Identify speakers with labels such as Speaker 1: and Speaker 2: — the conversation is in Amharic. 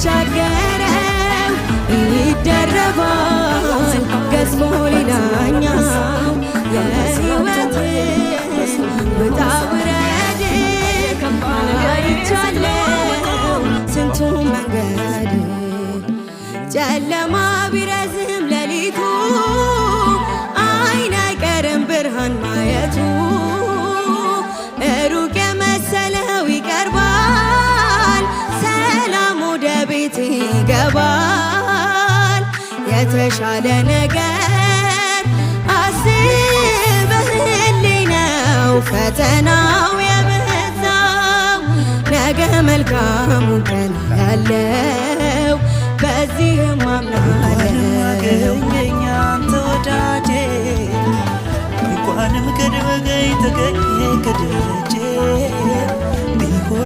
Speaker 1: የተሻገረው ይደረባል ገዝፎ ሌላኛው። የሕይወትን ውጣ ውረድ አይቻለው ስንቱን መንገድ። ጨለማ ቢረዝም ሌሊቱ፣ አይን አይቀርም ብርሃን ማየቱ። ሩቅ የመሰለው ይቀርባል፣ ሰላም ወደ ቤት ይገባል። የተሻለ ነገር አስበህልኝ ነው ፈተናው የበዛው። ነገ መልካሙን ቀን ያለው በዚህም አምናለሁ።
Speaker 2: አገኘኝ አንተ ወዳጄ፣ እንኳንም ቀድመኸኝ ተገኘ ከደጄ።